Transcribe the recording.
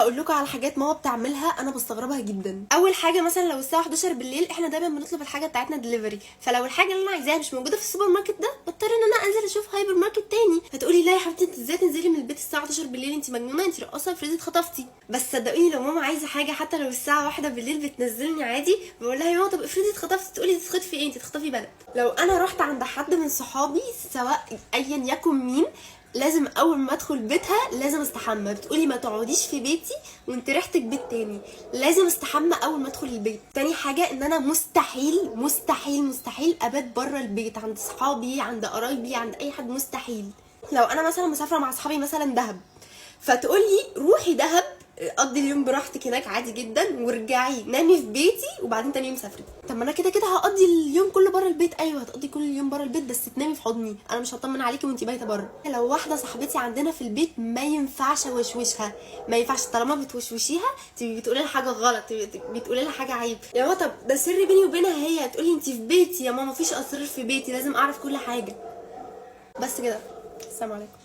اقول لكم على حاجات ماما بتعملها انا بستغربها جدا. اول حاجة مثلا لو الساعة 11 بالليل، احنا دايما بنطلب الحاجة بتاعتنا دليفري، فلو الحاجة اللي انا عايزاها مش موجودة في السوبر ماركت ده، بضطر ان انا انزل اشوف هايبر ماركت تاني. فتقولي لا يا حبيبتي، انت ازاي تنزلي من البيت الساعة 11 بالليل؟ انت مجنونه؟ انت رقاصه؟ افرضي اتخطفتي. بس صدقوني لو ماما عايزه حاجة حتى لو الساعة 1 بالليل بتنزلني عادي. بقول لها يا ماما طب افرضي اتخطفتي، تقولي تتخطفي ايه؟ انت تخطفي بلد. لو انا رحت عند حد من صحابي سواء ايا يكن مين، لازم اول ما ادخل بيتها لازم استحمى. بتقولي ما تقعديش في بيتي وانت ريحتك بيت تاني. لازم استحمى اول ما ادخل البيت. تاني حاجة ان انا مستحيل مستحيل مستحيل ابات بره البيت، عند صحابي، عند قرايبي، عند اي حد، مستحيل. لو انا مثلا مسافرة مع اصحابي مثلا دهب، فتقولي روحي دهب قضي اليوم براحتك هناك عادي جدا، وارجعي نامي في بيتي، وبعدين تاني يوم سافري. طب ما انا كده كده هقضي اليوم كله بره البيت. ايوه هتقضي كل اليوم بره البيت، بس تنامي في حضني، انا مش هطمن عليكي وانتي بايته بره. لو واحدة صاحبتي عندنا في البيت ما ينفعش اوشوشها، ما ينفعش. طالما بتوشوشيها تبقي بتقولي لها حاجة غلط، تبقي بتقولي لها حاجة عيب. يا ماما طب ده سر بيني وبينها هي، تقولي انتي في بيتي يا ماما، مفيش اسرار في بيتي، لازم اعرف كل حاجه. بس كده، السلام عليكم.